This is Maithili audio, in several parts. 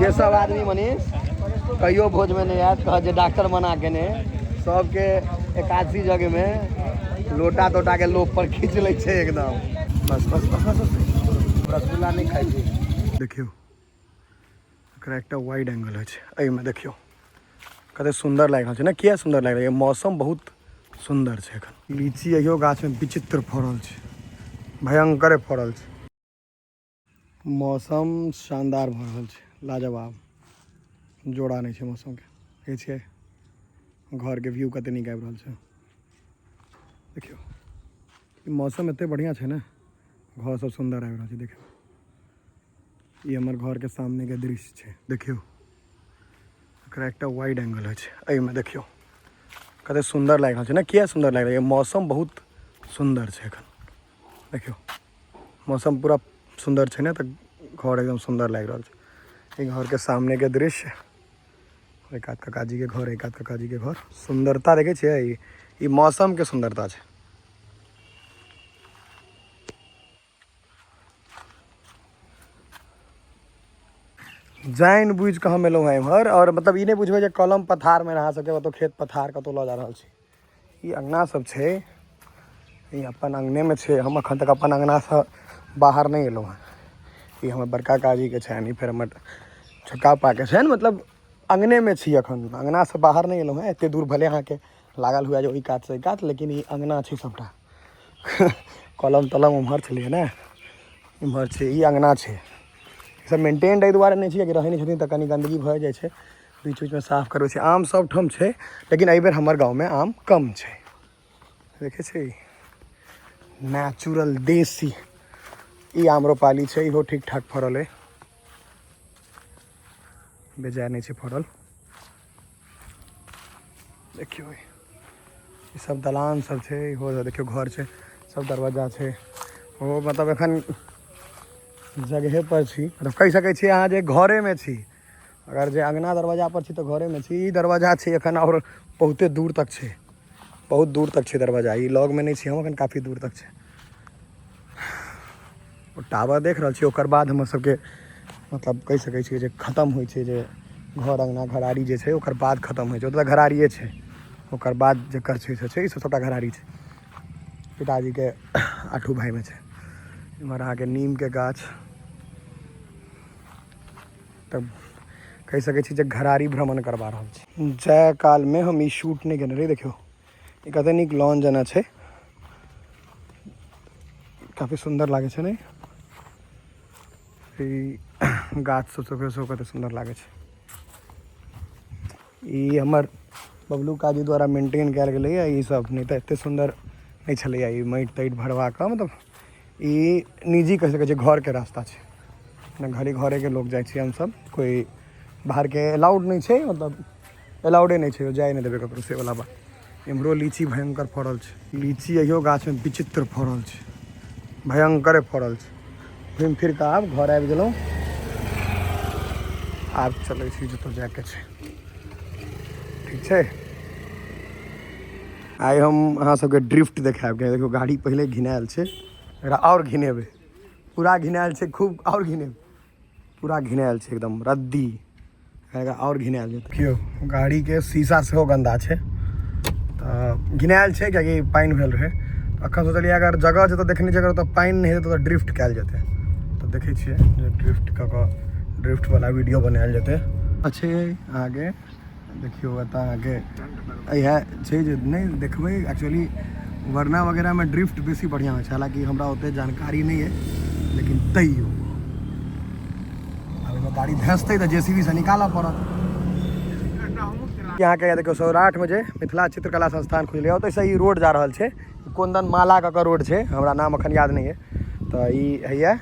जे सब आदमी मनीष कहियो भोजमे नहि आयत, कहत जे डॉक्टर मना केने, सबके एकादशी जगहमे लोटा तोटा के लोप पर खींच लै छै एकदम। बस बस बस बस बस, रसगुल्ला नहि खाइ छी। देखियौ एकरा एकटा वाइड एंगल होइ छै एहिमे, देखियौ कते सुन्दर लागि रहल छै ने। किया सुन्दर लागि रहल छै? मौसम बहुत सुन्दर छै एखन। लीची इहो गाछमे विचित्र फड़ल छै, भयंकरे फड़ल छै। मौसम शानदार भऽ रहल छै, लाजवाब, जोड़ा नहि छै मौसमके। देखै छियै घरके व्यू कते नीक आबि रहल छै। देखियौ ई मौसम एते बढ़िआँ छै ने, घर सब सुन्दर आबि रहल छै। देखियौ ई हमर घरके सामनेके दृश्य छै। देखियौ एकरा एकटा वाइड एंगल होइ छै एहिमे, देखियौ कते सुन्दर लागि रहल छै ने। किया सुन्दर लागि रहल छै? मौसम बहुत सुन्दर छै एखन। देखियौ मौसम पूरा सुन्दर छै ने, तऽ घर एकदम सुन्दर लागि रहल छै। ई घरके सामनेके दृश्य, एक कात काकाजीके घर, एक कात काकाजीके घर। सुन्दरता देखै छियै, ई मौसमके सुन्दरता छै। जानि बुझि कऽ हम एलहुँ हेँ एम्हर, आओर मतलब ई नहि बुझबै जे कलम पथारमे अहाँ सबके कतहु खेत पथार कतहु लऽ जा रहल छी। ई अङ्गना सब छै, ई अपन अङ्गनेमे छै। हम एखन तक अपन अङ्गनासँ बाहर नहि एलहुँ हेँ। ई हमर बड़का काजीके छनि, ई फेर हमर छोटका पापाके छनि। मतलब अङ्गनेमे छी एखन, अङ्गनासँ बाहर नहि एलहुँ हेँ। एतेक दूर भले अहाँके लागल हुए जे ओहि कातसँ एहि कात, लेकिन ई अङ्गना छै सबटा। कलम तलम उम्हर छलैए ने, इम्हर छै, ई अङ्गना छै। सब मेंटेन एहि दुआरे नहि छै कि रहै नहि छथिन तऽ कनि गन्दगी भऽ जाइ छै, बीच बीचमे साफ करबै छै। आम सब ठाम छै, लेकिन एहिबेर हमर गाँवमे आम कम छै। देखै छै नेचुरल देसी ई आम्रपाली छै, इहो ठीक ठाक फड़ल अइ, बेजाय नहि छै फड़ल। देखियौ ई सब दलान सब छै, इहो देखियौ घर छै, सब दरवाजा छै। ओ मतलब एखन जगहे पर छी, मतलब कहि सकै छी अहाँ जे घरेमे छी। अगर जे अङ्गना दरवाजा पर छी तऽ घरेमे छी। ई दरवाजा छै एखन आओर बहुते दूर तक छै, बहुत दूर तक छै दरवाजा। ई लगमे नहि छी हम एखन, काफी दूर तक छै। ओ टावर देख रहल छी, ओकर बाद हमर सबके मतलब कहि सकै छियै जे खतम होइ छै, जे घर अङ्गना घरारी जे छै ओकर बाद खतम होइ छै। ओतऽ घरारिए छै, ओकर बाद जकर छै से छै। ई सब सबटा घरारी छै, पिताजीके आठू भाइमे छै। इम्हर अहाँके नीमके गाछ, तब कहि सकै छी जे घरारी भ्रमण करबा रहल छी। जाय कालमे हम ई शूट नहि केने रही। देखियौ ई कते नीक लॉन जेना छै, काफी सुन्दर लागै छै ने। ई गाछ सब सेहो कते सुन्दर लागै छै। ई हमर बबलू काजी द्वारा मेंटेन कयल गेलैए ई सब, नहि तऽ एते सुन्दर नहि छलैए। ई माटि ताटि भरवा कऽ, मतलब ई निजी कहि सकै छियै घरके रास्ता छै ने, घरे घरेके लोक जाइ छियै हमसब, कोइ बाहरके एलाउड नहि छै, मतलब एलाउडे नहि छै, जाय नहि देबै ककरो से वला बात। इम्हरो लीची भयंकर फड़ल छै, लीची इहो गाछमे विचित्र फड़ल छै, भयंकरे फड़ल छै। घुमि फिर कऽ आब घर आबि गेलहुँ, आब चलै छी जतऽ जायके छै। ठीक छै, आइ हम अहाँ सबके ड्रिफ्ट देखायब। देखियौ गाड़ी पहिले घिनायल छै, एकरा आओर घिनेबै, पूरा घिनायल छै, खूब आओर घिनेबै, पूरा घिनायल छै एकदम रद्दी, एकरा आओर घिनायल जेतै। देखियौ गाड़ीके शीशा सेहो गन्दा छै, तऽ घिनायल छै कियाकि पानि भेल रहै। अखन सोचलियै अगर जगह छै तऽ देखने छियै, अगर ओतऽ पानि नहि हेतै तऽ ड्रिफ्ट कयल जेतै। तऽ देखै छियै जे ड्रिफ्ट कऽ कऽ ड्रिफ्टवला वीडियो बनायल जेतै। छै अहाँके देखियौ एतऽ अहाँके इएह छै जे नहि देखबै। एक्चुअली वरना वगैरहमे ड्रिफ्ट बेसी बढ़िआँ होइ छै, हालाँकि हमरा ओतेक जानकारी नहि अइ, लेकिन तैयो आब एहिमे गाड़ी धँसतै तऽ जे सी बी सँ निकालऽ पड़त। अहाँके देखियौ सौराठमे जे मिथिला चित्रकला संस्थान खुजलै, ओतऽसँ ई रोड जा रहल छै, कोन्दन माला कऽ कऽ रोड छै, हमरा नाम एखन याद नहि अइ। तऽ ई हैया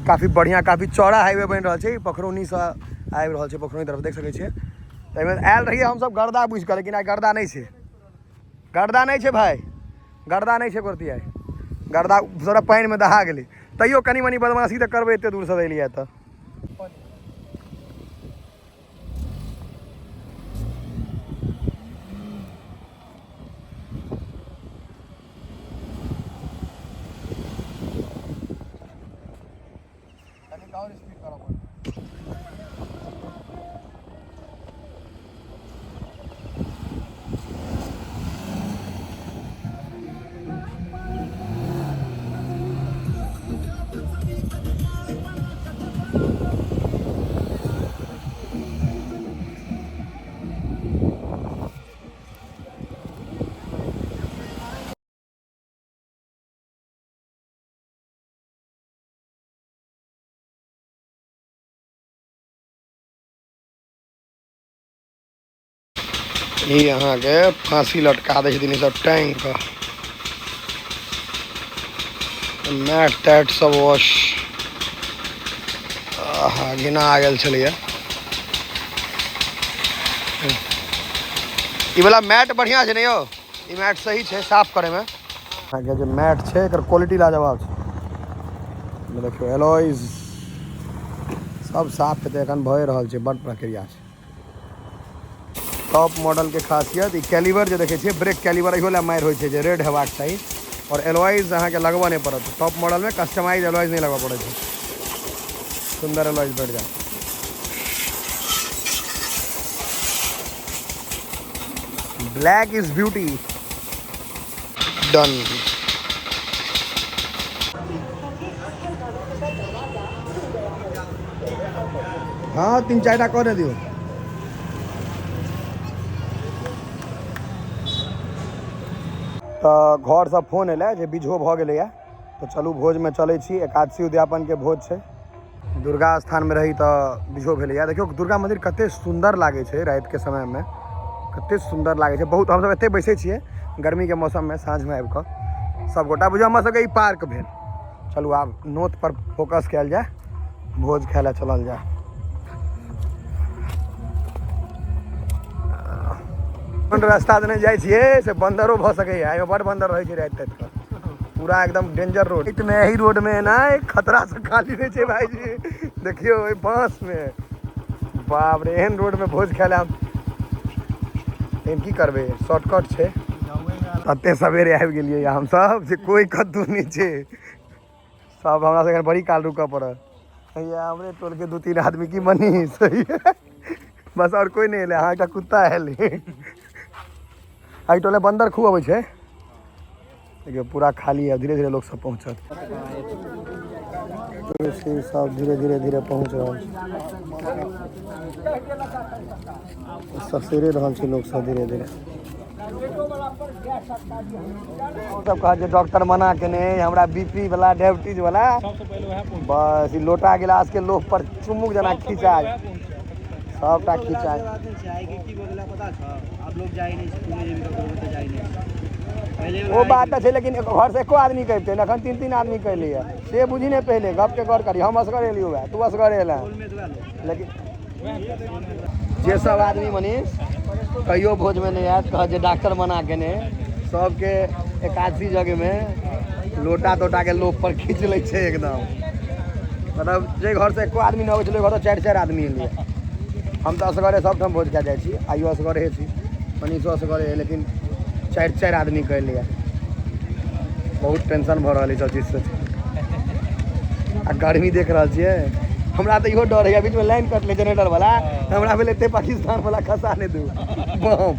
काफी बढ़िआँ काफी चौड़ा हाईवे बनि रहल छै, पखरौनीसँ आबि रहल छै, पखरौनी तरफ देख सकै छियै। एहिमे आयल रहियै हमसब गर्दा बुझि कऽ, लेकिन आइ गर्दा नहि छै, गर्दा नहि छै भाय, गर्दा नहि छै गोरती, आइ गर्दा सबटा पानिमे दहा गेलै। तैयो कनि मनि बदमाशी तऽ करबै, एते दूरसँ एलियै तऽ। कनिक आओर स्पीड करऽ पड़त। ई अहाँके फाँसी लटका दै छथिन सब टाँगि कऽ। मैट तैट सब वॉश घिना आ गेल छलैया। ई वाला मैट बढ़िया छै ने यौ, ई मैट सही छै साफ करे में। अहाँके जे मैट छै एकर क्वालिटी लाजवाब छै। देखियौ एलॉयज सब साफ हेतै, एखन भए रहल छै, बड प्रक्रिया छै। टॉप मॉडल के खासियत ई कैलिबर जे देखै छियै, ब्रेक कैलिबर इहो लए मारि होइ छै जे रेड हेबाक चाही, और एलॉयज अहाँके लगबऽ नहि पड़त। टॉप मॉडल में कस्टमाइज एलॉयज नहि लगबऽ पड़ै छै, सुन्दर एलॉयज भेट जायत। Black is beauty. Done. हाँ 3-4 टा कऽ दियौ। तऽ घरसँ फोन एलै जे बिझो भऽ गेलैए, तऽ चलू भोजमे चलै छी। एकादशी उद्यापनके भोज छै। दुर्गा स्थानमे रही तऽ बिझो भेलैए। देखियौ दुर्गा मन्दिर कते सुन्दर लागै छै रातिके समयमे, कते सुन्दर लागै छै। बहुत हमसब एते बैसै छियै गर्मीके मौसममे, साँझमे आबि कऽ सबगोटा। बुझियौ हमर सबके ई पार्क भेल। चलू आब नोत पर फोकस कयल जाय, भोज खाय लए चलल जाय। कोन रास्ता देने जाइ छियै से बन्दरो भऽ सकैए, एहिमे बड़ बन्दर रहै छै राति ताति कऽ, पूरा एकदम डेंजर रोड। में एहि रोड में एनाइ खतरा से खाली नहि छै भाईजी। देखियौ ओहि बाँस में, बाप रे, एहन रोड में भोज खाय लए हम लेकिन की करबै, शॉर्टकट छै। तते सवेरे आबि गेलियै हमसब जे कोइ कतहु नहि छै, सब हमरा सबके बड़ी काल रुकऽ पड़ल। हैया हमरे टोल के 2-3 आदमी की मनीष बस, और कोई नहीं एलै। अहाँ एकटा कुत्ता आयल। एहि टोले बन्दर खूब अबै छै। देखियौ पूरा खाली है, धीरे धीरे लोग सब पहुँचत। सब धीरे धीरे धीरे पहुँच रहल छै, ससेरे रहल छै लोग सब धीरे धीरे। सब कहत जे डॉक्टर मना केने हमरा बीपी वाला डायबिटीज वाला, बस ई लोटा गिलास के लोभ पर चुमुक जना खींचा, सबटा खींचा। ओ बात तऽ छै, लेकिन घर से एको आदमी कहिते ने, एखन 3-3 आदमी कहलियै से बुझी नहि। पहिले गपके गौर करी, हम असगर एलियो वएह, तू असगर एल। लेकिन जे सब आदमी मनीष कहियो भोजमे नहि आयत, कहत जे डॉक्टर मना केने, सबके एकादशी जगहमे लोटा तोटा के लोभ पर खींच लै छै एकदम। मतलब जे घर से एको आदमी नहि अबै छलै, घर 4-4 आदमी एलियै। हम तऽ असगरे सबठाम भोज खा जाइ छी, आइयो असगरे छी, मनीषो असगरे, लेकिन 4-4 आदमी कहलियै। बहुत टेंशन भऽ रहल है सब चीजसँ। आ गर्मी देख रहल छियै, हमरा तऽ इहो डर होइए बीचमे लाइन कटलै जनरेटर वाला, हमरा भेल एते पाकिस्तान वाला खसा नहि दू बम।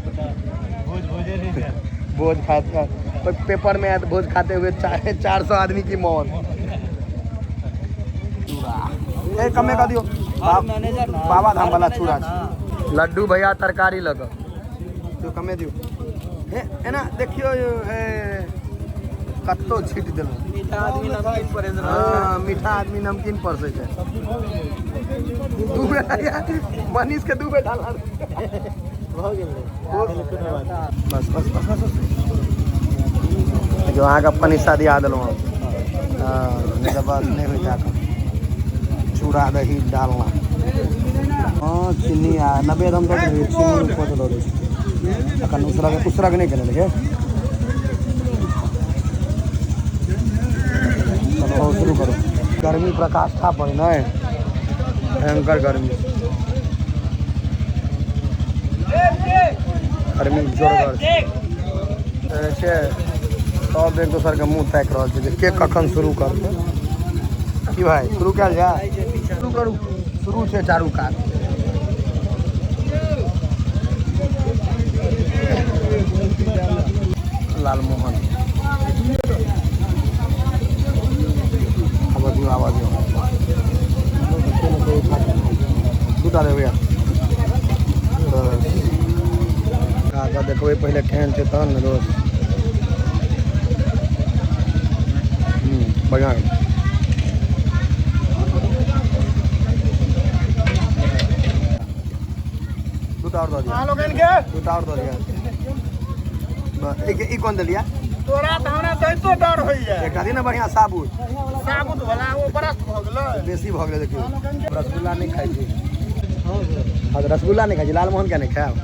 भोज खाइत पेपर में आयत भोज खाते हुए 400 आदमी की मौत। ए कमे कऽ दियौ। बाबा धाम वाला चूड़ा छै। लड्डू भैया तरकारी लऽ कऽ दियौ, कमे दियौ। हे एना देखियौ, हे कतौ छीट देलहुँ। हाँ, मीठा आदमी नमकीन परसै छै। दू बेर मनीष के 2 बेर डालना। बस बस बस बस। देखियौ अहाँके अपन हिस्सा दिया देलहुँ हम। हाँ, नहि तऽ बस नहि होइत हैत। चूड़ा दही डालना। हाँ, चीनी आ नवेद हम दऽ देलियै, चीनी ऊपर दऽ दै छी। एखन उसरग उसरग नहि केने रहियै। चलो शुरू करू। गर्मी प्रकाष्ठा पर नहि, भयंकर गर्मी, गर्मी जोरगर छै। सब एक दोसरके मुँह ताकि रहल छै जे के कखन शुरू करतै। की भाई शुरू कयल जाय? शुरू करू, शुरू छै चारू कात। लालमोहन आबऽ दियौ, आबऽ दियौ। दूटा देबै भैया। खा कऽ देखबै पहिले केहन छै तहन ने दोस्त। बढ़िआँ। दूटा और दऽ दिअ। अहाँ लोकनि के दूटा और दऽ दिअ। ई कोन देलियै? तोरा तऽ हमरा दैतो डर होइया। एकटा दिअ ने बढ़िआँ साबुत। साबुत वाला ओ बरस भऽ गेलै। बेसी भऽ गेलै। देखियौ रसगुल्ला नहि खाइ छी। हँ तऽ रसगुल्ला नहि खाइ छी, लालमोहन किया नहि खायब?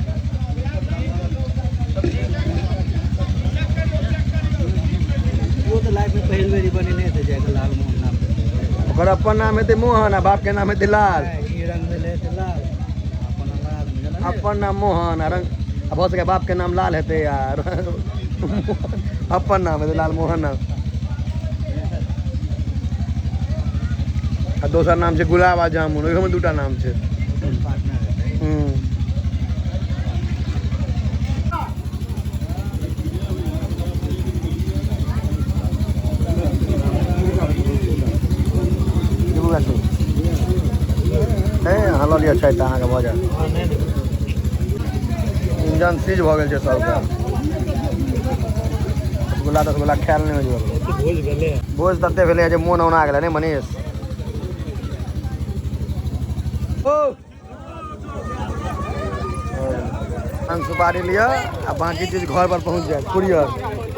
वो तऽ लाइफ में पहिल बेरी बनेने हेतै जाके लालमोहन नाम। ओकर अपन नाम हेतै मोहन आ बाप के नाम हेतै लाल। ई रंग भेलै हेतै लाल। अपन लाल। अपन नाम मोहन आ रंग आ भऽ सकै बाप के नाम लाल हेतै आ अपन नाम हेतै लालमोहन नाम। आ दोसर नाम छै गुलाब आ जामुन, ओहिमे दूटा नाम छै। अहाँ लऽ लिअ छै तऽ अहाँके भऽ जायत। इंजन सीज भऽ गेल छै सबके। रसगुल्ला तसगुल्ला खायल नहि होइ छै। भोज तते भेलै जे मोन औना गेलै ने मनीष। ओ पान सुपारी लिअ आ बाकी चीज घर पर पहुँच जायत कुरियर।